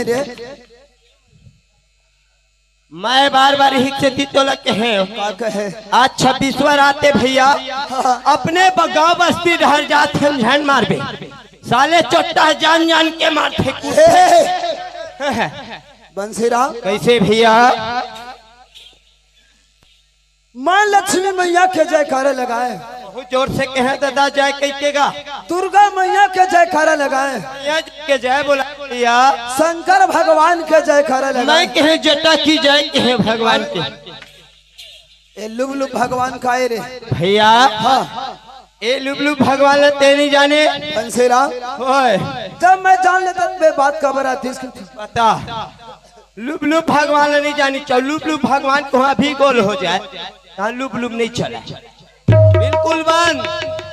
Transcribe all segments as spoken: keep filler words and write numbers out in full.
रे। मैं बार बार इही सेती तोला कहे हंव। का कहे? आज छब्बीसवाँ रात हे भइया, हाँ। अपने ब-, गांव बस्ती डहर जात हन, झन मारबे। साले चोट्टा जान जान के मारथे। ए, बंसीराम। कइसे भइया? माँ लक्ष्मी मइया के जयकारा लगाए। बहुत जोर से कहे दादा, जय कहिके गा। दुर्गा मइया के जयकारा लगाए। मइया के जय बोला भइया। शंकर भगवान के जयकारा लगाए। मैं कहे जटा की जय कहे भगवान के। ए लुबलुब भगवान का ए रे? भइया। हाँ। ए लुबलुब भगवान ला तें नइ जाने? बंसीराम। ओए। जब मैं जान लेता त ए बात काबर आतिस। बता। लुबलुब भगवान ला नइ जानिस, अउ लुबलुब भगवान कहूँ अभी गोल हो जाए, तहाँ लुबलुब नइ चलय। बिल्कुल बंद।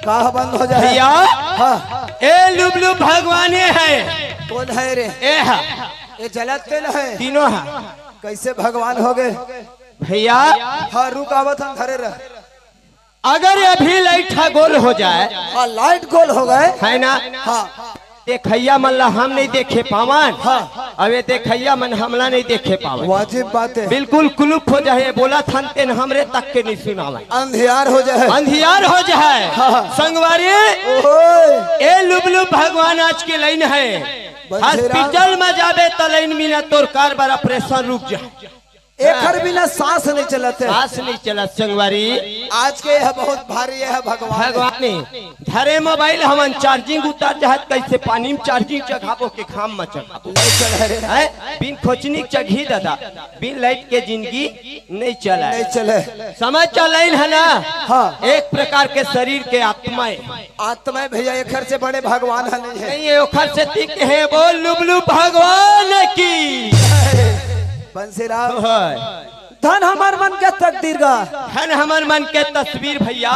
का बंद हो जाए? भइया, हाँ। ए लुबलुब भगवान ए हे। कोन हे रे? ए हा। ए जलत तें हे। तीनों हा। कइसे भगवान होगे? भइया। हाँ, रुक, आवत हन, धरे रह। अगर अभी लाइट हा गोल हो जाए। हाँ, लाइट गोल होगे। हे ना? हाँ। देखइया मन ला हम नइ देखे पावन। हाँ। अब ए देखइया मन हमला नइ देखे पावन। वाजिब बात हे। बिल्कुल कुलुप हो जाए, बोलत हन तेन हमरे तक के नइ सुनावय। अंधियार हो जाए। अंधियार हो जाए। हाँ। संगवारी, ओए। ए लुबलुब भगवान आज के लाइन हे। बंसीराम। हॉस्पिटल म जाबे त लाइन म ना, तोर कार बर ऑपरेशन रुक जाए। एकर बिना सांस नइ चलत हे। सांस नइ चलत संगवारी। आज के ए बहुत भारी हे भगवान। भगवान हे। धरे मोबाइल हमन चार्जिंग उतर जाहत, कइसे पानी म चार्जिंग चघाबो के घाम म चघाबो। नइ चलय रे। हैं? बिन खोचनी चघी दादा, बिन लाइट के जिनगी नइ चलय। नइ चलय। समझ चल लाइन हे ना? हाँ। एक प्रकार के शरीर के आत्मा हे। आत्मा हे भइया, एकर से बड़े भगवान ह नइ हे। नइ हे, ओकर से तीक हे, बोल लुबलुब भगवान की। बंसीराम। ओए। धन हमर मन के तकदीर गा। धन हमर मन के तस्वीर भइया।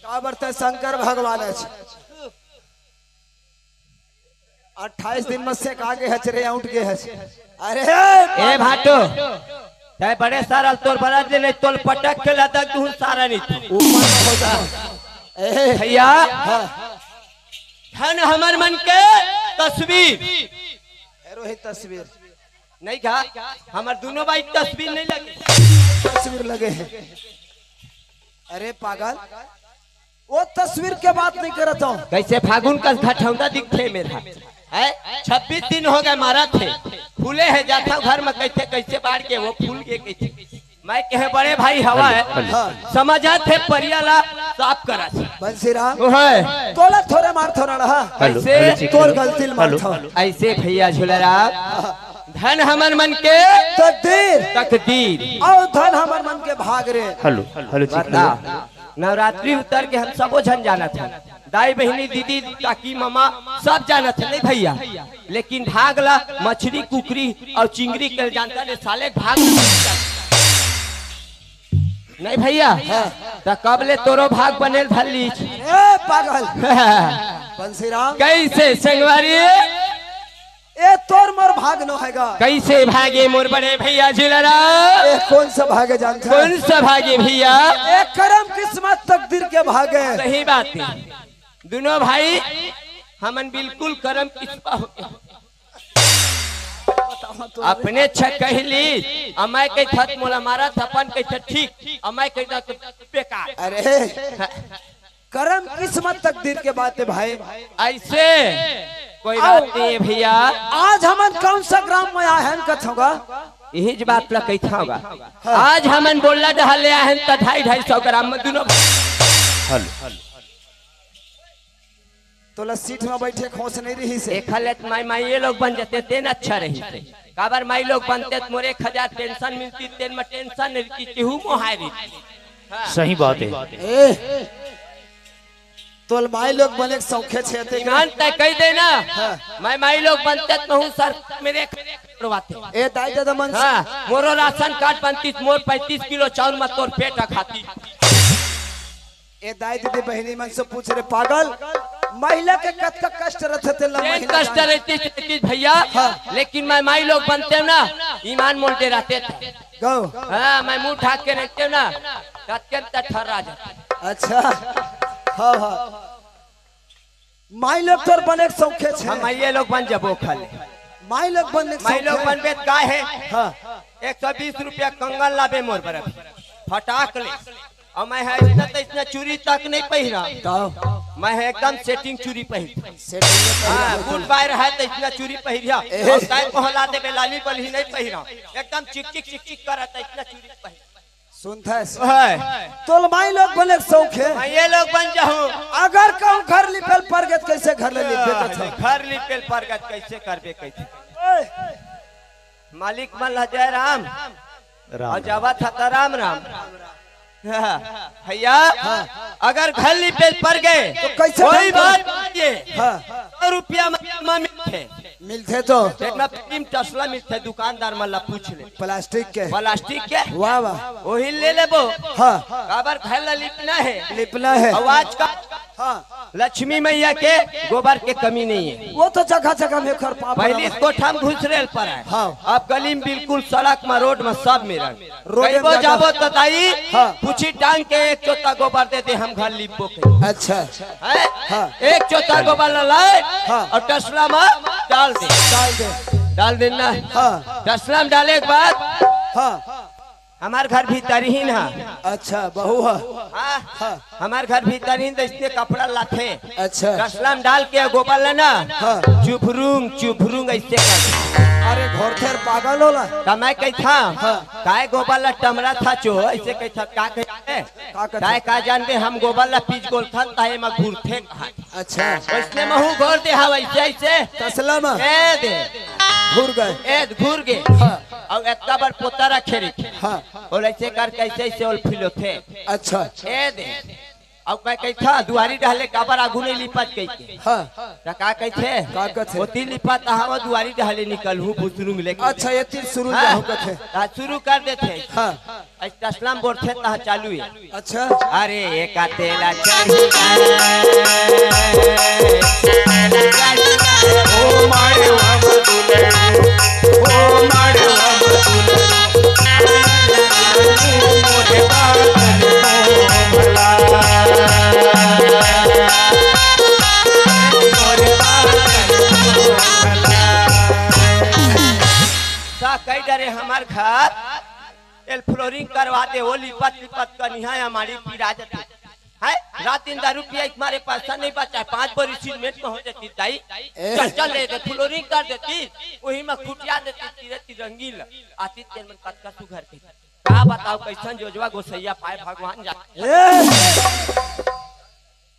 काबर तें शंकर भगवान हस। अट्ठाईस दिन म सेका गे हच रे, अंउट गे हच। अरे ए भाटो, तें बड़े सारा ल तोर बरात ले नइ, तोल पटक के लदक दुहूं सारा नइ तू। ऊपर म हो जा। ए भइया, हाँ। धन हमर मन के तस्वीर। ए रोहित तस्वीर। नइ गा, हमर दूनों बाई तस्वीर नइ लगे। तस्वीर लगे हे। अरे पागल, ओ तस्वीर के बात नइ करत हंव। कइसे फागुन कस घटौंदा दिखथे मेर हा। हैं? छब्बीस दिन होगे मारत हे। फूले हे, जाथंव घर म कहिथे, कइसे बाढ़ गे, ओ फूल गे कहिथे। मैं कहे बड़े भाई हवय। Hello, hello. हाँ। समझत हे परिया ला साफ करत हे। बंसीराम। ओहे। तोला थोरे मारथंव ना, हाँ। हेलो, कइसे? हेलो, चेक तोर हेलो। गलती ल हेलो। मारथंव। अइसे भइया झूलाराम। धन हमर मन के तकदीर। तकदीर। अउ धन हमर मन के भाग रे। हेलो, हेलो, चेक बता। हेलो। नवरात्रि उतर के हम सबो झन जानत हन, दाई बहिनी, दीदी, काकी, ममा, सब जानत हन, नहीं भइया? लेकिन भाग ला मछरी, कुकरी अउ चिंगरी के जानता ले साले भाग। नहीं भइया? हाँ। त कब ले तोरो भाग बने ल धर लीच? ए पागल। बंसीराम। कइसे संगवारी? ए तोर मोर भाग नो हे गा। कइसे भागे मोर बड़े भइया झूलाराम? ए कोन सा भागे जानत हस? कोन सा भागे भइया? ए करम किस्मत तकदीर के भागे। सही बात हे। दूनों भाई, हमन बिल्कुल करम किस्मत होगे। अपने छकही लीस, अउ मैं कहिथंव त मोला मारत, अपन कहिथे ठीक, अउ मैं कहिथंव त बेकार। अरे, करम किस्मत तकदीर के बात हे भाई। अइसे कोई बात नहीं हे भइया। आज हमन कौन सा ग्राम म आए हन कथंव गा? इहीच बात ला कहिथंव गा। हाँ। आज हमन बोलला डहर ले आए हन त ढाई ढाई सौ ग्राम म दूनों। हेलो। तोला सीट म बइठे के होस नहीं रहिस हे। एखर ले त माई, माई ये लोग बन जाते, तेन अच्छा रहिस हे। काबर माई लोग बनते त मोर एक हजार पेंशन मिलतिस, तेन म टेंशन नहीं रहितिस, केहू मोहाय रहितिस। हाँ। सही बात हे। ए, तोला माई लोग बने के सौखे छे ते। ईमान तय कहि दे ना। हाँ। मैं माई लोग बनते त महूं सर मेरे एक हजार छोड़वाते। ए दाई ददा मन। हाँ, मोरो राशन कार्ड बनतिस, मोर पैंतीस किलो चाउर म तोर पेट ह खातिस। ए दाई दीदी बहिनी मन से पूछ रे पागल, महिला के कतका कष्ट रथे तेला तेन महिला कष्ट जाने। रहितिस, रहितिस भइया, हाँ। लेकिन मैं माई लोग बनतेंव ना, ईमान मोर डेरातिस। गौ। हाँ, मैं मुंह ढाक के रहितेंव ना, कतकेन त ठर्रा जाते। अच्छा, हाँ, हाँ। माई लोग तोर बने के शौके छे। हम माई लोग बन जबो खाली। माई लोग बने के माई लोग शौके। बनबे त का हे? हाँ। एक सौ बीस रुपया कंगन लाबे मोर बर अभी। फटाक ले। अउ मैं ह अइसना तइसना चूरी तक नइ पहिरा। तब? मैं ह एकदम सेटिंग चूरी पहिर। सेटिंग में पहिरा हाँ, होता गुड है। बाय रहा त अइसना चूरी पहिरिया। ए। अउ तैं कोहला देबे लाली बलही नइ पहिरा। एकदम चिक चिक चिक चिक करत अइसना चूरी पहिर। सुनथस? ओए। तोल माई लोग बने के शौक हे। मैं ये लोग बन जाहूँ। अगर कहूँ घर लिपेल परगे त कइसे घर ले लिपबे कथस? घर लिपेल परगे त कइसे करबे कइसे? ओए। मालिक मन ला जय राम। राम अउ राम। जावत ह त राम राम। भैया, हाँ। अगर घर लिपेल परगे, तो कइसे कोई ढंग कर बात नहीं है। हाँ। सौ रुपया म, म मिलथे। मिलथे तो? एक ना प्रेम टसला मिलथे, दुकानदार मन ला पूछ ले। प्लास्टिक के? प्लास्टिक के? वाह, वाह। ओही ले लेबो। हाँ। काबर घर ला लिपना हे। लिपना हे। अउ आज का हाँ। लक्ष्मी मैया के गोबर के कमी नहीं है। वो तो जगह जगह में खरपात पहिली बराबर। कोठा म घुसरेल पर हे। हाँ। अब गली म बिल्कुल सड़क म, रोड म सब मेरन। रोड म कहिबो जाबो। जाबो त दाई, हाँ। पूछी टांग के एक चोता गोबर दे दे, हम घर लिपबो कही। अच्छा। हैं? हाँ। एक चोता गोबर ला लाए हाँ। अउ टसला म डाल दे। डाल दे। डाल दे ना। हाँ। टसला म डाले के बाद हाँ। हमार घर भीतरही ना। अच्छा, बहू ह। हाँ। हाँ। हमार घर भीतरही त इसने कपड़ा लाथे। अच्छा। टसला म डाल के गोबर ला ना। हाँ। चुभरुंग, चुभरुंग अइसे कर। अरे घोरथेर पागल होला। त मैं कहिथा, हाँ। काय गोबर ला टमरा था चो, अइसे कहिथा, का कहे? का कथे? काय का जानबे, हम गोबर ला पीज गोलथन, ताहे म घूरथे कहा। अच्छा। वइसने महू घोर दे हवय, जइसे टसला म। ए दे। घूर गे। ए दे, घूर गे। हाँ। अउ एतका बर पोता रखे रहिथे। हाँ। ओला अइसे कर, कइसे, अइसे ओला फिलोथे। अच्छा। ए दे। अउ मैं कहिथा, दुआरी डहले काबर आगू नइ लिपत कहिके। हाँ। त का कहिथे? का कथे? ओती लिपत हवं, दुआरी डहले निकलहूँ, भुसरुंग लेके। अच्छा, एती सुरू हाँ। जाहूँ कथे। त सुरू कर देथे। हाँ। अइसे टसला म बोरथे तहाँ चालू हे। अच्छा। अरे एका तेला चढ़ी ओ मारे बाबा दुल्हन, ओ मारे बाबा दुल्हन, मोरे बाबा भला। मोरे बाबा भला। सा कई डरे हमार घर एल फ्लोरिंग करवा दे, ओ लिपत लिपत कनिहा या माड़ी पीरा जथे। हैं? रात दिन दारू पिया के मारे पैसा नहीं बचा, पाँच बोरी सीमेंट में हो जाती दाई। ए। चल, चल ले दे, फ्लोरिंग कर देती, वही में खुटिया देती, तीरे तिरंगी ल। आती तेल मन कतका सुघर के। का बताओ, कैसन जोजवा गोसैया पाए भगवान जाने। ए।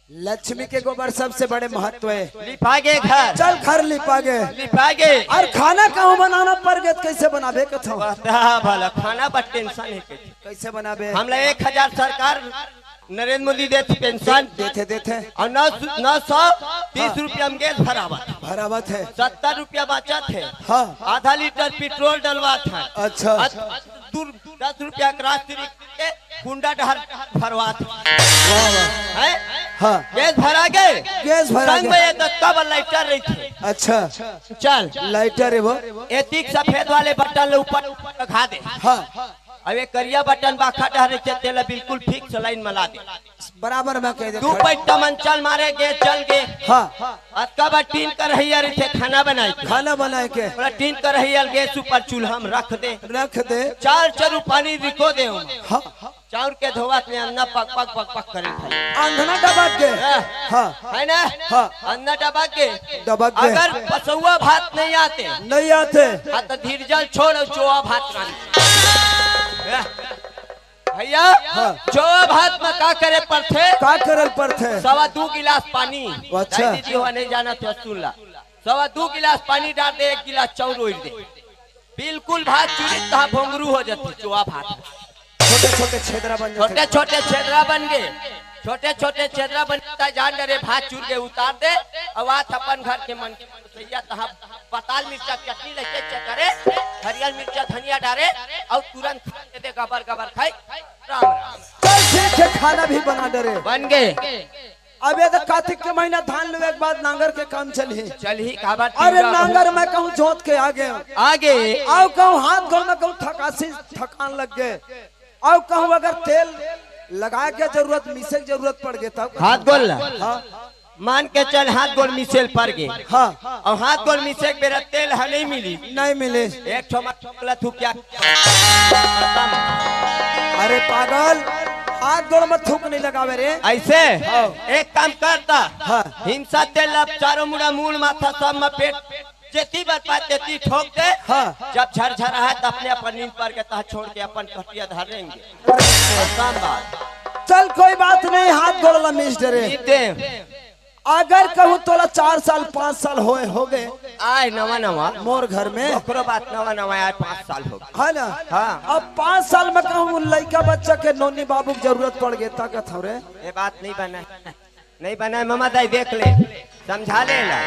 लक्ष्मी के गोबर सबसे बड़े महत्व हे। लिपागे घर। चल घर लिपागे। लिपागे। अउ खाना कहूँ बनाना परगे त कइसे बनाबे कथव? बता भला, खाना बर टेंशन हे कइसे? कइसे बनाबे? हमला एक हजार सरकार नरेंद्र मोदी देथे पेंशन। देथे, देथे। अउ नौ सौ, नौ सौ तीस हाँ। रुपया म गैस भरावत। भरावत हे। सत्तर रुपया बाचत हे। हाँ। आधा लीटर पेट्रोल डलवात हे। अच्छा। अत-, दूर दस रुपया के राशि के कुंडा डहर भरवात। वाह, वाह। हैं? हाँ। गैस भरा गे? गैस भरा संग गे। में ये दत्ता बर लाइटर रहिथे। अच्छा। चल। लाइटर हे वो। एतिक सफेद वाले बटन ले ऊपर लगा दे। हाँ। अब ये करिया बटन बाखा डहर रहिथे, तेला बिल्कुल फिक्स लाइन में ला दे। बराबर में कह दे। दू पैटा मन चल मारे, गैस जल गे। हाँ। अतका बर टीन करहिया रहिथे खाना बनाए के। खाना बनाए के। ओला टीन करहिया ल गैस ऊपर चूल्हा म रख दे। रख दे। चार चरू पानी रिको दे ओमा। हाँ। चाउर के धोवत में अंधना पक पक पक पक करे खाली। अंधना डबक गे। हाँ। हाँ। है ना? हाँ। अंधना डबक गे। डबक गे। अगर पसौआ भात नहीं आते। नहीं आते। हाँ, तो धीरजल छोड़ अउ चोआ भात रांध। हाँ। भैया, हाँ। चोआ भात में का करे पड़थे? का करे पड़थे? सवा दू गिलास पानी। अच्छा। नहीं दीदी हो, नहीं जाना तो सुन ला। सवा दू गिलास पानी डाल दे, एक गिलास चाउर ओढ़ दे। बिल्कुल भात चुरी तहाँ भोंगरू हो जाथे, चोआ भात। छोटे छोटे छेदरा बन जाथे। छोटे छोटे छेदरा बन गे। छोटे छोटे छेदरा बन जाथे, जान डरे भात चुर गे, उतार दे। अउ आत अपन घर के मन के भैया तहाँ पताल मिर्चा चटनी लेके चेक करे, हरियर मिर्चा धनिया डारे, अउ तुरंत खा के दे गबर गबर खाई। राम राम। चल ठीक हे, खाना भी बना डरे। बन गे। अब ये तो कार्तिक के महीना धान लुए के बाद नांगर के काम चलही। चलही काबर अरे तिवरा नांगर में कहूँ जोत के आगे। आगे। अउ कहूँ हाथ गोड़ में कहूँ थकासी थकान लग गे। अउ कहूँ अगर तेल लगाए के जरूरत, मीसे के जरूरत पड़ गे तब। हाथ गोड़ ला। हाँ। मान के चल, हाथ गोड़ मिसेल पर गे। हाँ। अउ हाथ गोड़ मिसे के बेरा तेल ह नहीं मिली। नहीं मिले। एक ठो मात्र बोला तू क्या? अरे पागल, हाथ गोड़ में थूक नहीं लगावे रे। ऐसे? हाँ। एक काम करता। हाँ। हिंसा तेल ला चारों मुड़ा, मूड़, माथा सब में पेट, जेती बर पाए तेती ठोक दे। हाँ। जब झरझराहय त अपने अपन नींद पर के तहाँ छोड़ के अपन कटिया धर लेंगे। आसान बात। चल कोई बात नहीं, हाथ गोड़ ला मिस डरे। जीते। अगर कहूँ तोला चार साल, पाँच साल होए होगे। आए नवा नवा। मोर घर में। ओकरो बात नवा नवा आए, पाँच साल होगे। है ना? हाँ। अब पाँच साल में कहूँ लइका बच्चा के नोनी बाबू के जरूरत पड़ गे, ताकत हो रे। ये बात नहीं बना। नहीं बना, ममा दाई देख ले, समझा ले ला।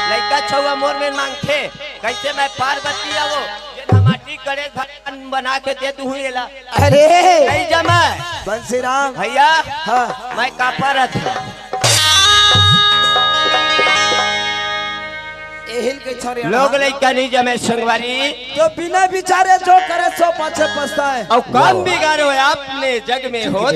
लइका छउआ मोर में मांगथे, कैसे मैं पार्वती आवो, ये माटी गणेश भगवान बना के दे दूँ एला। अरे! नहीं जमा। बंसीराम। भैया, हाँ। मैं कापा रथ हूँ। एहिल के छोरे लोग लइका नहीं जमे संगवारी। तो बिना विचारे जो करे सो पाछे पछताए। अउ काम बिगाड़ो आपने जग में होत।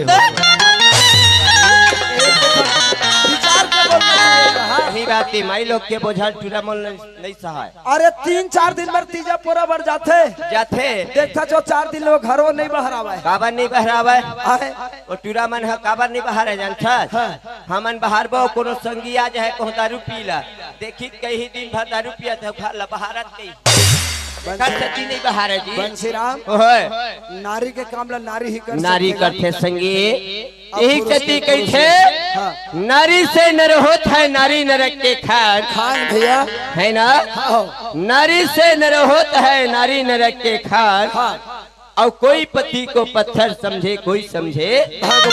विचार के बोलना चाहिए था। यही बात है, माई लोग के बोझल टूरा मन नहीं, नहीं सहाय। अरे तीन चार दिन बर तीजा पूरा बर जाथे। जाथे। देखता जो चार दिन लोग घरो नहीं बहरावे। काबर नहीं बहरावे? आए। वो टूरा मन ह काबर नहीं बहरावे जानथस? हाँ। हमन बहरबो, कोनो संगी आ जाए, कहूँ दारू पी ला। देखी कहीं दिन भर दारू पियत हे, घर ला बहारत कहीं। बंसी- घर से जी नहीं बहारे जी। बंसीराम, ओए। नारी के काम ला नारी ही कर नारी सकथे। करथे संगी। अब यही पुरुष सेती के पुरुष कहिथे, हाँ। नारी से नर होत है, नारी नरक के खान। खान भैया। है ना? हाँ। नारी से नर होत है, नारी नरक के खान। हाँ। अउ कोई पति को पत्थर समझे, कोई समझे भगवान।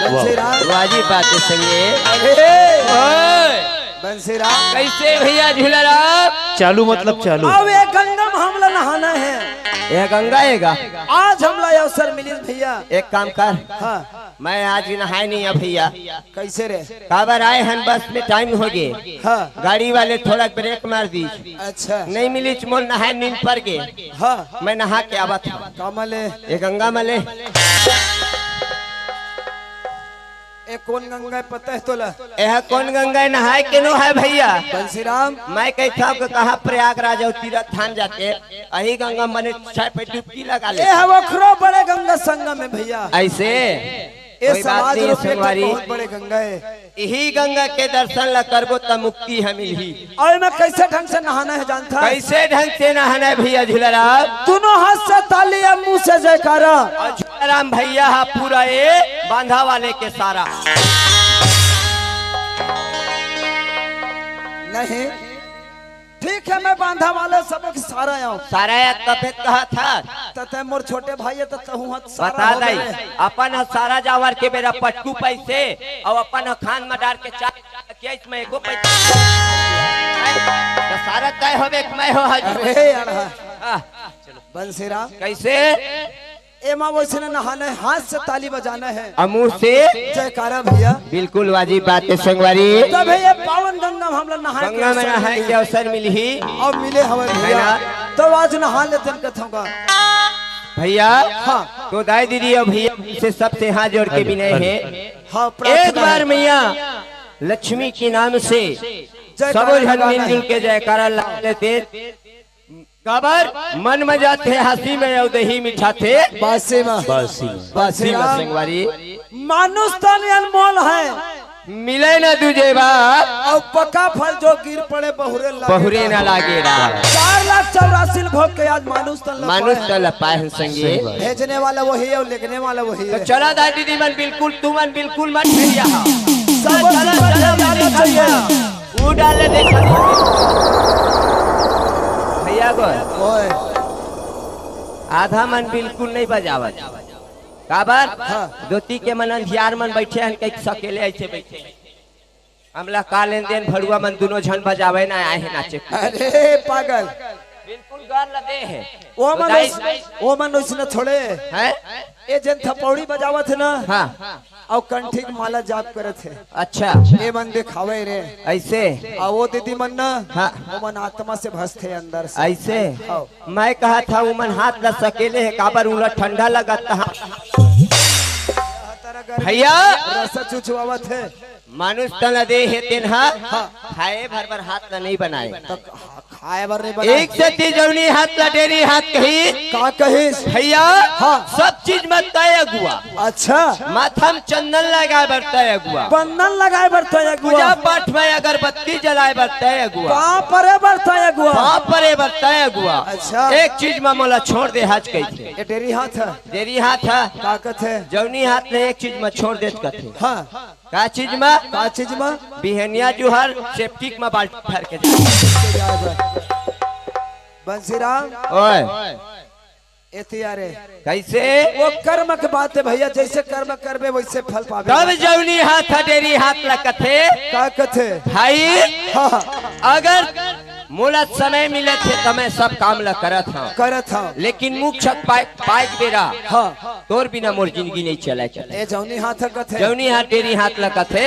बंसीराम। वाजिब बात है संगे। अरे! ओए! बंसीराम। कैसे भैया झूलाराम? चालू मतलब चालू। अब ये गंगा में हमला नहाना है। ये गंगा है गा? आज हमला ये अवसर मिलिस भैया। एक काम कर। हाँ। मैं आज नहाए नहीं है भैया। कैसे रे? काबर आए हन, बस में टाइम हो गे। हाँ। गाड़ी वाले थोड़ा ब्रेक मार दी। अच्छा। नहीं मिलिस, मोर नहाए नींद पर गे। हाँ। मैं नहा के आवत हूँ। का मले? ये गंगा मले। ए कोन गंगा है पता है तोला? एह कोन गंगा है, नहाए के नो है भैया? बंसीराम। मैं कहता हूँ कि कहाँ प्रयागराज अउ तीरथ धाम जाके अही गंगा मने छह पे डुबकी लगा ले। ए है ओखरो बड़े गंगा संगम है भैया। ऐसे? ए कोई बात समाज नहीं, रूप में तो संगवारी। बहुत बड़े गंगा है। यही गंगा के दर्शन ला करबो त मुक्ति ह मिलही। अउ एमा कैसे ढंग से नहाना है जानथा? कैसे ढंग से नहाना है भैया झूलाराम? दोनों हाथ से ताली या मुंह से जयकारा। अउ झूलाराम भैया हा पूरा ए बांधा वाले के सारा। नहीं, ठीक है, मैं बांधा वाले सबक सारा आऊं। सारा या तबे कहा था। त तै मोर छोटे भाई है, त तहूं हाथ सारा बता हो दई, गए। अपन ह सारा जावर के बेरा पटकू पैसे, अउ अपन ह खान में डार के चार केस में एको पैसा। त सारा तय होबे कि मैं हो हजू। अरे यार, हाँ। हाँ। बंसीराम। कैसे? एमा वैसे न नहाना है, हाथ से ताली बजाना है। अ मुंह से? जयकारा भैया। बिल्कुल वाजिब बात है संगवारी। तब ये पावन गंगा में हमला नहाए के गंगा में अवसर नहाए मिली। के अवसर मिलही। अब मिले हवे है भैया। ना? तो आज नहा लेते हैं कथों का। भैया, हाँ। तो दाई दीदी अउ भैया से सबसे हाथ जोड़ के अरे, विनय अरे। है। हाँ, एक प्रार्थना बार है। मैया लक्ष्मी के नाम से जयकारा सबो झन लगा मिलजुल नहीं। के जयकारा लगा लेते। काबर मन में जाथे हंसी में अउ दही मिठाथे बासी में। बासी में। बासी में संगवारी। मानुष तन अनमोल है। मिले न दूजे बार। अउ पका फल जो गिर पड़े बहुरे लागे बहुरे ना। ना लागे रा। चार लाख चौरासी भोग के आज मानुष तन ला मानुष पाए तन हैं। ला पाए हैं संगी। सही बात। भेजने वाला वही है अउ लेगने वाला वही तो है। चला दाई दीदी मन बिल्कुल, तू मन बिल्कुल मत भैया। सब चला, चला, चला, चला, चला। वो डाले देखा। भैया को ओए। आधा मन बिल्कुल नहीं बजावत। काबर? हाँ। धोती के मन अंधियार मन बैठे हैं, कहीं सकेले ऐसे बैठे हैं। हमला का लेन देन, भड़ुआ मन दोनों झन बजावे ना आए हैं नाचे कूदे। अरे पागल। बिल्कुल गार लदे हैं। वो तो मन दाई उस-, वो मन उसने थोड़े हैं? ए जन थपौड़ी बजावत है ना? हाँ। अउ कंठी के माला जाप करत है। अच्छा। ए मन दिखावे रे। ऐसे? आ वो दीदी मन ना? हाँ। वो मन आत्मा से भस्त है अंदर से। ऐसे? हाँ। मैं कहा था वो मन हाथ ला सकेले है, काबर उला ठंडा लगत था। भैया। रस चुचवावत है। मानुष तन ला दे हे तेन ह हाँ। खाए भर बर हाथ ला नहीं बनाए। तो खा-, खाए बर नहीं बनाए। एक सेती जौनी हाथ ला डेरी हाथ कही। का कहिस? भैया, हाँ। सब चीज म तय अगुआ। अच्छा। माथा म चंदन लगाए बर तय अगुआ। बंदन लगाए बर तय अगुआ। पूजा पाठ म अगरबत्ती जलाए बर तय अगुआ। पाँव परे बर तय अगुआ। पाँव परे बर तय अगुआ। अच्छा। एक चीज म मोला छोड़ दे हाथ कहिथे। ये डेरी हाथ ह। डेरी हाथ ह। का कथे? जौनी हाथ ले एक चीज म छोड़ देत कथे। हाँ। का चीज म? का चीज म? बिहनिया जुहर सेप्टिक म बाल्टी भर के जा। बंसीराम। ओए। एतिया रे। कैसे? वो कर्म के बात है भैया, जैसे कर्म करबे वैसे फल पाबे। तब जौनी हाथ ह डेरी हाथ ला कथे। का कथे? भाई, हाँ। अगर मोला समय मिलत हे त मैं सब काम ला करत हंव। करत हंव। लेकिन मोक्ष पाए, पाए के बेरा हाँ। तोर बिना मोर जिंदगी नहीं चले, चले। ए जौनी हाथ ह कथे। जौनी हाथ डेरी हाथ ला कथे।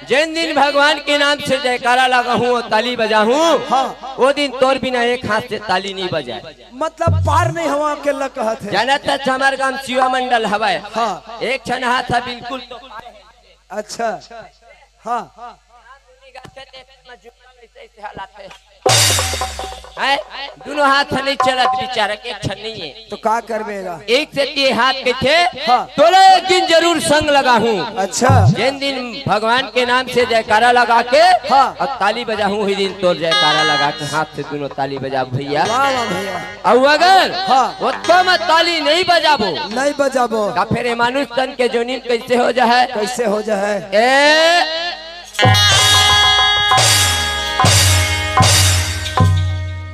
जेन दिन भगवान के नाम से जयकारा लगाहूं अउ ताली बजाहूं, हाँ। वो दिन तोर बिना एक हाथ से ताली नहीं बजाए। मतलब पार नहीं होवंव अकेल्ला कहत हे। जानत हस हमर गांव शिवा मंडल हवय। हाँ। एक ठन हाथ ह बिल्कुल तो अच्छा। हाँ। हैं? दुनों हाथ ह नहीं चलत बिचारा के, एक ठन नहीं है। तो का करबे गा? एक सेती हाथ कथे, हाँ। तोला एक दिन जरूर संग लगाहूं। अच्छा। जेन दिन भगवान के नाम से जयकारा लगा के हाँ। अउ ताली बजाहूं, उही दिन तोर जयकारा लगा के हाथ से दुनों ताली बजाबो भैया। वाह, वाह भैया। अउ अगर हाँ। ओतको म ताली नहीं बजाबो, नहीं बजाबो। त फेर ए मानुष तन के जोनी म कैसे हो जाए? कैसे हो जाए? ए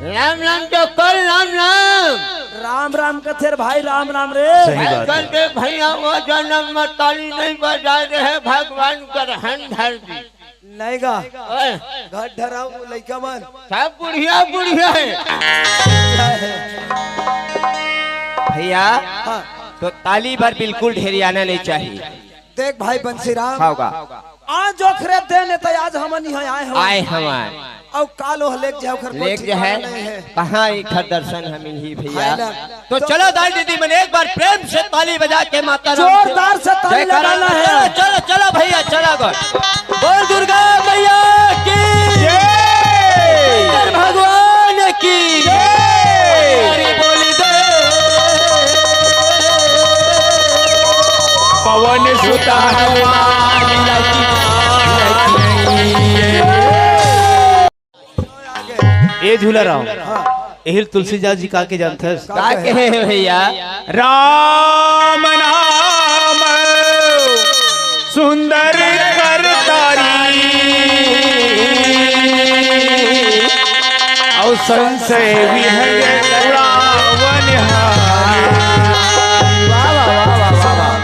राम राम तो कर, राम राम। राम राम कथे रे भाई, राम राम रे। सही बात है। कल के भैया वो जनम म ताली नहीं बजा रहे, भगवान कर हन धर दी। नहीं गा। ओए। घर ढराऊ लइका मन। सब बुढ़िया बुढ़िया है। भैया, हाँ। तो ताली बर बिल्कुल ढेरियाना नहीं चाहिए। देख भाई बंसीराम। हाँ गा। आज ओखरे देन हे त आज हमन इहाँ आए हवन। आए हवन। अउ काल ओह लेग जाए, ओखर कोई लेग ठिकाना जाए। नहीं है। कहाँ एखर दर्शन ह मिलही भैया? है ना? तो तो चलो दाई दीदी मन एक बार प्रेम से ताली बजा के माता राम के जोरदार से ताली जयकारा लगाना है। चलो, चलो, चलो भैया, चलो गो। बोल दुर्गा मैया की जय। शंकर भगवान की जय। हरि बोल दे। पवन सुत हनुमान ए झूला राम, एहिल तुलसीदास जी का के जानथस? का कहे हे भैया? राम नाम सुंदर कर तारी, अउ संशय विहग उड़ावन हारी। वाह, वाह, वाह, वाह, वाह, वाह।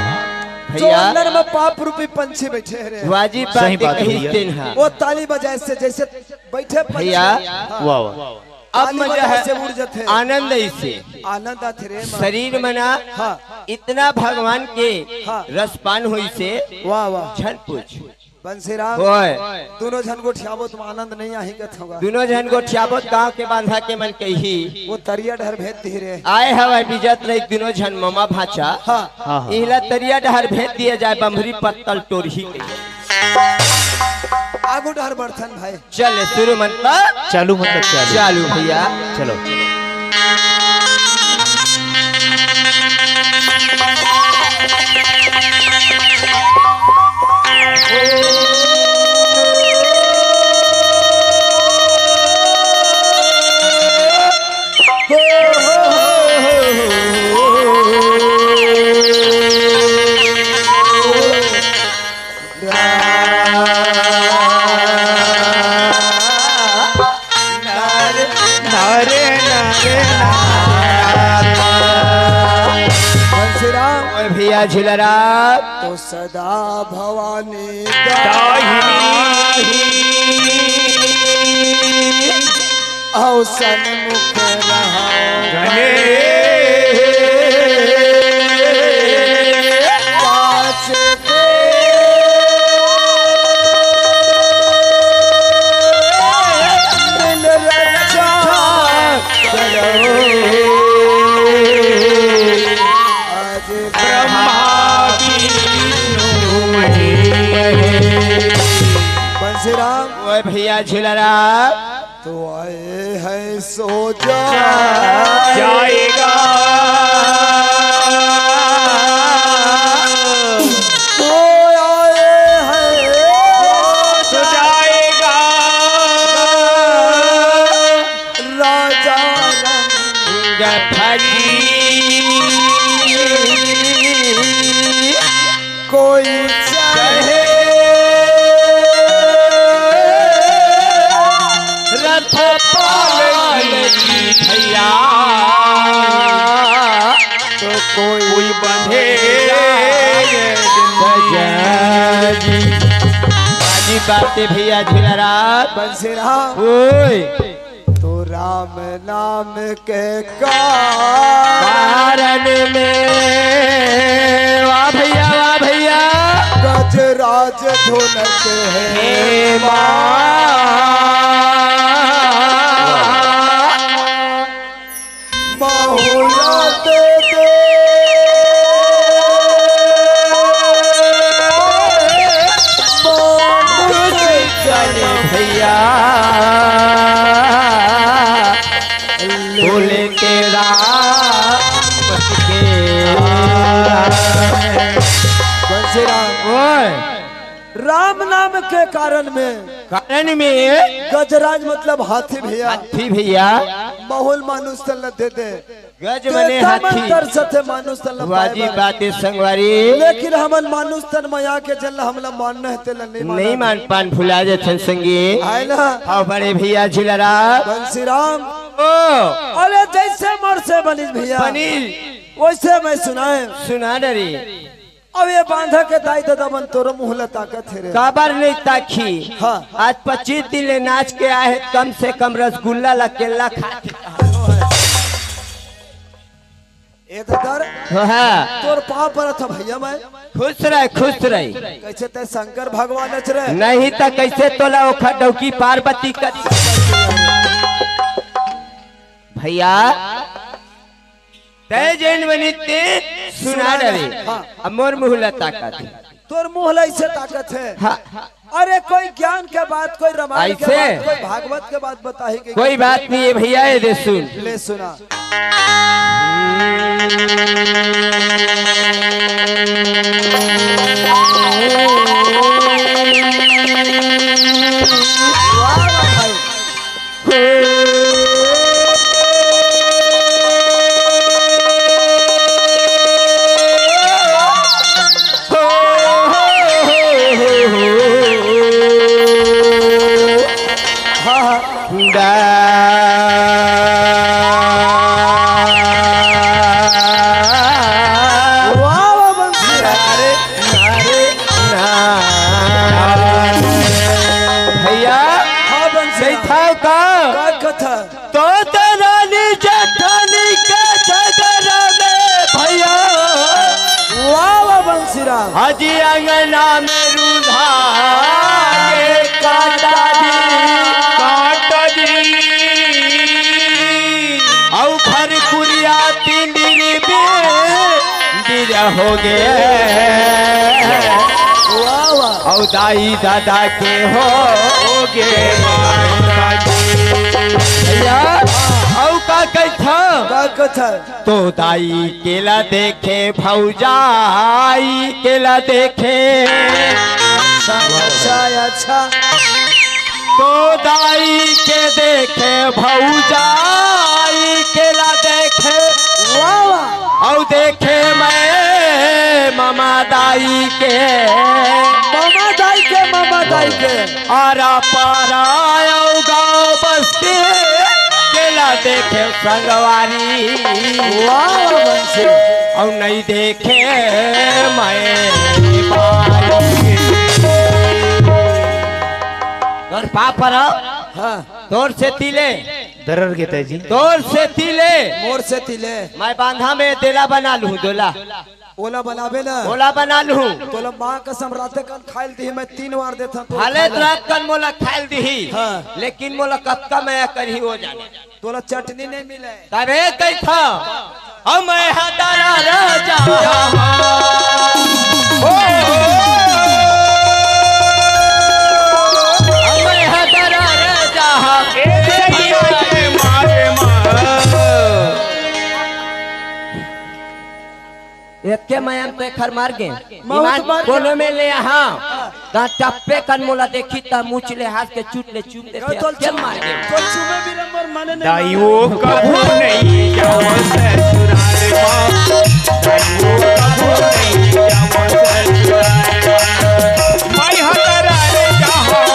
जो भैया। अंदर में पाप रूपी पंछी बैठे हे रे। वाजिब बात सही बात है कही भैया। तेन हा। वो ताली बजाए से जैसे बैठे पंछी। भैया। हाँ। वाह, वाह। अब ताली मजा बजाए है, से उड़ जाते हैं। आनंद ऐसे। आनंद आथे रे मन। शरीर मना हाँ। इतना भगवान के हाँ। रसपान होइसे। वाह, वाह। झन पूछ। बंसीराम, ओए। दुनों झन गोठियाबो त आनंद नहीं आही कथंव गा। दुनों झन गोठियाबो त गांव के बांधा के मन कही। वो तरिया डहर भेज दिही रे। आए हवय बिजत नहीं दुनों झन ममा भांचा। हाँ। हाँ, हाँ। इहला तरिया डहर भेज दिया जाए, बम्हरी पत्तल टोरही कही। आगू डहर बढ़थन भाई। चल शुरू मन त। चालू मतलब चालू। चालू भैया। चलो। बंसीराम। ओए भैया झूलाराम। तो सदा भवानी दाहिनी। अउ सन्मुख रहा। गणेश। पाँच मिल रक्षा करो। आज ब्रह्मा विष्णु महेश। भैया झिलरा। तो आए हैं सो जा जाएगा। तो आए हैं सो जाएगा। राजा रंग फरी कोई चाहे रथ पाल की भैया, तो कोई बंधे सजन। बाजी बाते भैया झिलरा। बंसीराम। ओए। तो राम नाम के कारण में, वाह भैया, वाह भैया। गजराज धुन के हे माँ। महुआ दे दे। महुआ दे दे। भैया बोले के राम के। बंसीराम। ओए। राम नाम के कारण में, कारण में। गजराज मतलब हाथी भैया। हाथी भैया। महुआ मानुष तन ल दे दे। गज तो मने एतना मन हाथी। तरसथे मानुष तन ल पाए बाजी बर। बाते संगवारी। लेकिन हमन मानुष तन म आके जेन ल हमला मानना हे तेला नहीं नहीं मानन। मान पान भुला जाथन संगी। आए ना? हाँ बड़े भैया झिलरा। बंसीराम। ओ। अरे जैसे मोर से बनिस भैया। बनिस। वैसे मैं सुनाए। सुना न रे। अब ये बांधा के दाई ददा मन तोर मुँह ल ताकत हे रे। काबर नहीं ताकही? हाँ। आज पच्चीस दिन ले नाच के आए हे, कम से कम रसगुल्ला ला केला खा के। ए ददा रे, हाँ। तोर पाँव परत हँव भैया मैं। खुश रहे, खुश रहे। कैसे तैं शंकर भगवान अच रे? नहीं त कैसे तोला ओखर डौकी पार्वती कर। भैया, तैं जेन बनिस ते सुना सुना डरे। हाँ। अब मोर मुँह ल ताकत हे। तोर मुँह ल ऐसे ताकत हे। हाँ। अरे कोई ज्ञान के बात, कोई रामायण के ऐसे? बात, कोई भागवत के बात बताही के कोई बात नहीं हे भैया, ये दे सुन। ले सुना। वाह, वाह भाई। वाह, वाह, बंसी। अरे, अरे, ना। भैया, हाँ, बंसी। सही था का? का कथा? तो रानी जेठानी के झगड़ा में भैया। वाह, वाह, बंसीराम। हजी अंगना में रूंधा के काटा दी, काटा दी। औ घर कुरिया तिंदिर बिंदिर हो गे। वाह, वाह। औ दाई ददा के हो गे। भैया, औ का कहिथँव? का कहिथँव? तो दाई के ला देखे, भौजाई के ला देखे। अच्छा, अच्छा, अच्छा। तो दाई के देखे, भौजाई के ला देखे। वाह, वाह। औ देखे मैं ममा दाई के। ममा दाई के, ममा दाई के। आरा पारा औ गाँव बस्ती के ला देखे संगवारी। वाह, बंसी। औ नहीं देखे मैं बाई के। तोर पाँव परँव। हाँ। तोर सेती ले। दरर के तैं जी। तोर सेती ले। मोर सेती ले। मैं बांधा में देला बना लूँ, दोला। ओला बनाबे ना। ओला बना लूँ। तोला माँ कसम राते कन खाइल दिही, मैं तीन बार देथँव तो भले खाइल। रात कन मोला खाइल दिही, हाँ। लेकिन मोला कतका मया करही वो जाने। तोला चटनी नहीं मिले। तभे कहिथँव, हम हतारा राजा। ओ, हम हतारा एके मया म तो एखर मार गे। बहुत ईमान मार गे। कोनो में ले, हाँ। ता टप्पे कन मोला देखी, ता मुछ ले, हाथ के चूट ले, चूम दे, तो एके मार गे। तो चूमे भी नंबर माने नहीं दाई माने। वो कभू नहीं जाओ ससुराल मा। दाई वो कभू नहीं जाओ ससुराल मा। माई हतरा रे जाओ।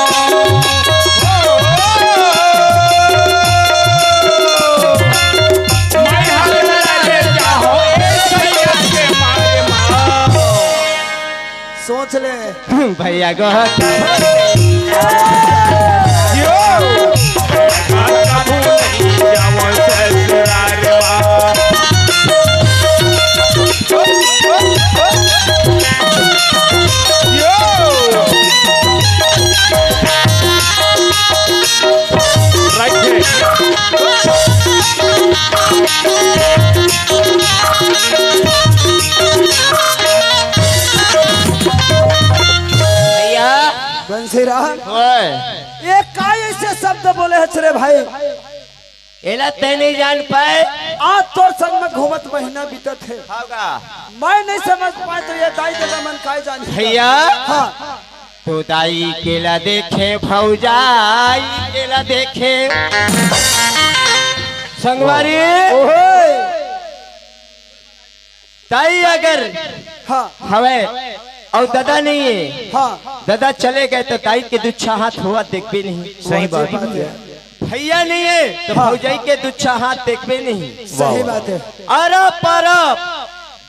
सोच ले। भैया को भैया। बंसीराम। ओए। ये का ऐसे शब्द बोले हच रे भाई? एला तै नहीं जान पाए। आज तोर संग में घूमत महीना बीतत हे। होगा। मैं नहीं समझ पाए तो ये दाई ददा मन काय जानी। भैया। हाँ। तो दाई केला देखे, भौजाई केला देखे। संगवारी। ओए। दाई अगर हाँ। हवे अउ ददा नहीं है, हाँ। ददा चले गए तो दाई के दुच्छा हाथ होवत देखबे नहीं। सही बात। भैया नहीं है तो हाँ। भौजाई के दुच्छा हाथ देखबे नहीं। सही बात है। अरब परब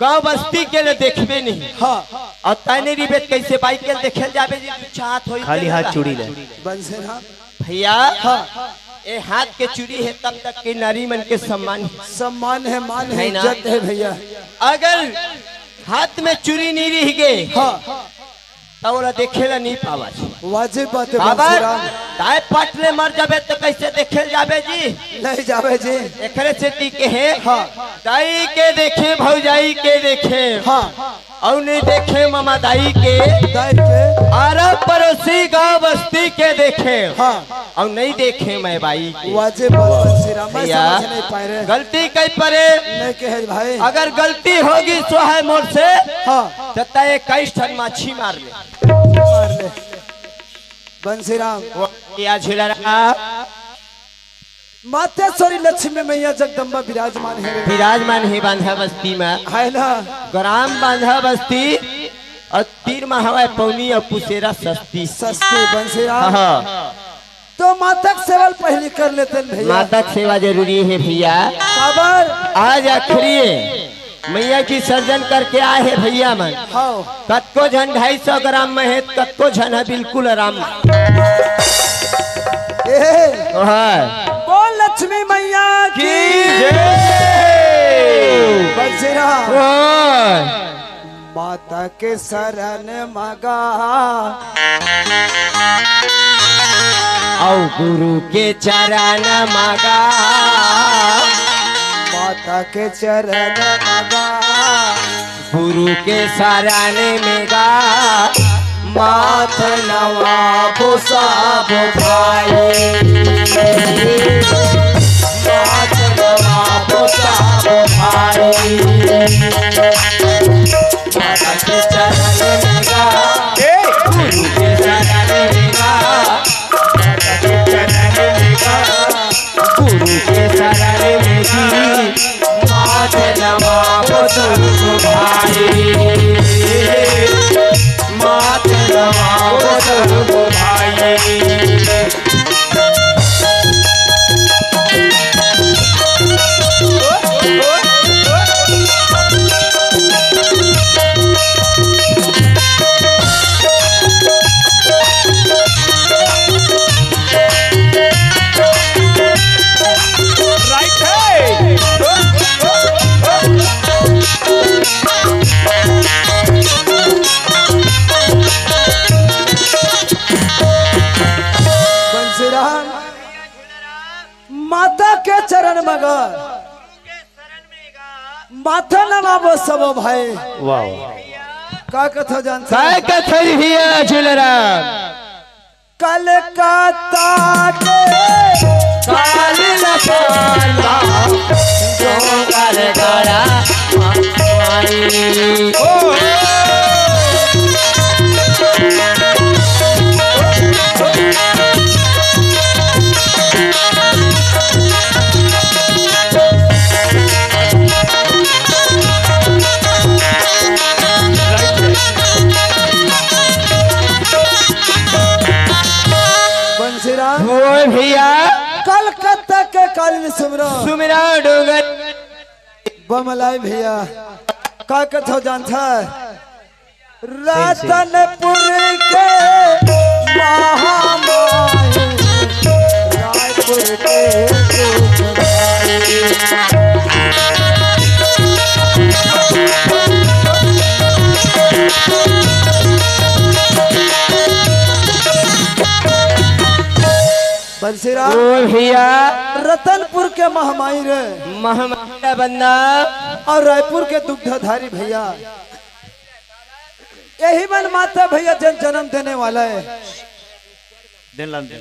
गांव बस्ती के ले देखबे नहीं। हाँ। अउ तैने रिबेत कैसे बाई के ले देखे ल जाबे जी, दुच्छा हाथ होई खाली के हाथ लगा। चूड़ी ले। बंसेरा। भैया, हाँ। ए हाथ के चूड़ी है, तब तक के नारी मन के सम्मान है। सम्मान है, मान है, है ना? इज्जत है भैया। अगर हाथ में चूड़ी नहीं रह गए, हाँ। तो ओला देखे ला नहीं पावा जी। वाजिब बात है काबर? बंसीराम। ताय पट ले मर जाबे तो कैसे देखे ल जाबे जी? नहीं जाबे जी। एकरे सेती के है, हाँ। दाई के देखे, भौजाई के देखे। हाँ। अउ नहीं देखे ममा दाई के, दाई के। आरा पड़ोसी गांव बस्ती के देखे। हाँ। अउ नहीं देखे मैं बाई के। वाजिब बात बंसीराम, मैं भैया, समझ नहीं पाए रे। गलती कहीं परे। नहीं कहे भाई। अगर गलती होगी सो है मोर से, हाँ। तो तय इक्कीस ठन माछी मार ले। मार ले। बंसीराम। वो या झिलरा। मातेश्वरी लक्ष्मी मैया जगदम्बा विराजमान है रे। विराजमान है बांधा बस्ती में। है ना? ग्राम बांधा बस्ती अउ तीर में हवय पौनी अउ पुसेरा सस्ती। सस्ती बंसीराम। हाँ। तो माता के सेवा ल पहली कर लेते हैं भैया। माता के सेवा जरूरी है भैया। काबर? आज आखिरी है। मैया जी सर्जन करके आए हे भैया मन। हाँ। कतको झन ढाई सौ ग्राम में हे, कतको झन हे बिल्कुल आराम में। ए, हाँ। बोल लक्ष्मी मैया की। की जय। बंसीराम। हाँ। माता के शरण मगा। अउ गुरु के चरण मगा। माता के चरण मगा। गुरु के शरण में गा। माथ नवा बो सब भाई। माथ नवा बो सब भाई। माता के चरण में गा। ए! गुरु के शरण में गा। माता के चरण में गा। गुरु के शरण में जी। माथ नवा बो सब भाई। माथ नवा बो सब भाई। बंसीराम, माता के चरण मगा। माथा नवाबो सबो भाई। वाह, वाह। का कथा जानते? काय कथा भैया झूलराम? कलकत्ता के काली लपाला, डोंगर गड़ा, बंसीराम। बोल भैया। कलकत्ता के काली सुमरा। सुमरा डोंगर। बमलाई भैया, का कथो जानथा? रतनपुर के महामाई, रायपुर के दुखदाई। बंसीराम। बोल भैया। रतनपुर के महामाई रे। महामाई रे बंदा। अउ रायपुर के दुग्धधारी भैया। यही मन माता भैया जन जन्म देने वाला है। दिन लान दिन।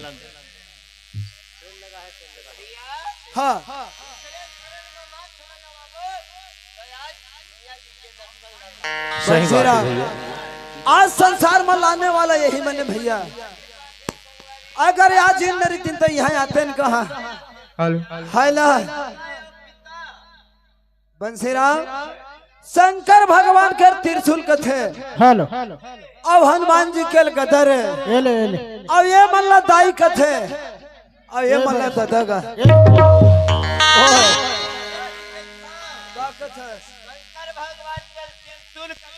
हाँ। सही बात है बंसीराम। भैया। आज संसार में लाने वाला यही मन है भैया। अगर आज इन नरी दिन तो यहाँ आते न कहा। हेलो। है ना? बंसीराम, शंकर भगवान के त्रिशूल कथे। हेलो। अउ हनुमान जी के गदा रे। एले, एले। अउ ये मन ला दाई कथे। अउ ये मन ला ददा गा। ओए। का कथे?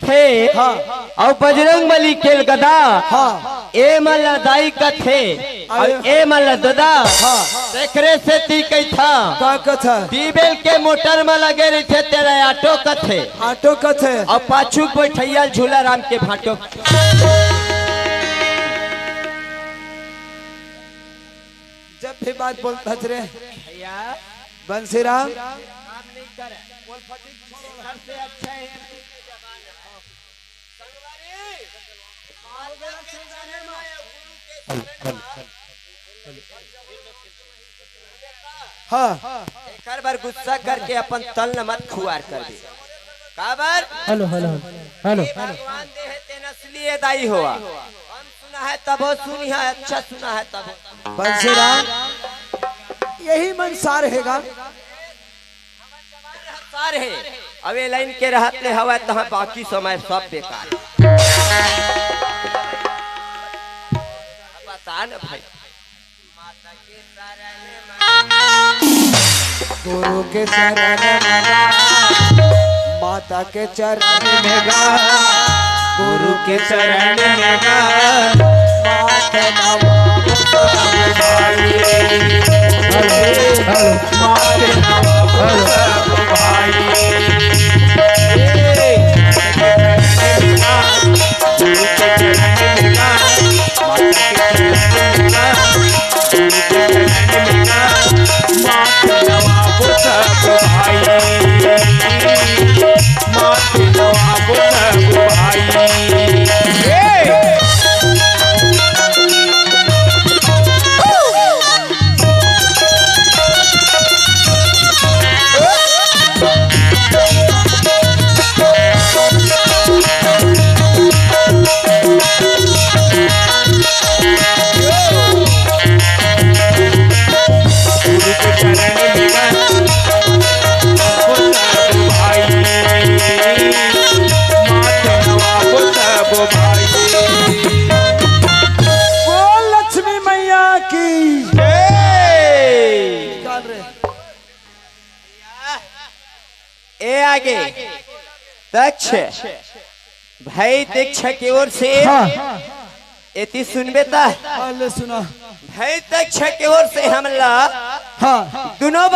थे। हाँ। अउ बजरंग बली के गदा। हाँ। ए मन ला दाई कथे। अउ अरे। ए मन ला ददा। हाँ। तेकरे सेती कहिथा। का कथा? ट्यूबवेल के मोटर म लगे रहिथे तेला ऑटो कथे। ऑटो कथे। अउ पाछू के बैठइया झूला राम के भांटो। जब भी बात बोलता रे। भैया। बंसीराम। काम नहीं करे। बोल फटीक छोड़ो। सबसे अच्छा है। हाँ। एकर बर गुस्सा करके अपन तन ल मत खुआर कर दे। काबर? Hello, hello, hello. ये भगवान दे हे, तेन असली ए दाई होवा। कम सुना है तभो सुनिहा, अच्छा सुना है तभो। बंसीराम, यही मन सार हेगा। सार हे, अब ए लाइन के रहत ले हवय, तहाँ बाकी समय सब बेकार। बता न भाई। गुरु के चरण में गा, माता के चरण में गा, गुरु के चरण में गा, माथ नवाबो सब भाई। माथ नवाबो सब भाई। बोल लक्ष्मी मैया की जय। ए आगे दक्ष, भाई दक्ष के ओर से। हाँ। एती सुनबे ता। हाँ, ले सुना। भाई दक्ष के ओर से हमला। हाँ। दुनों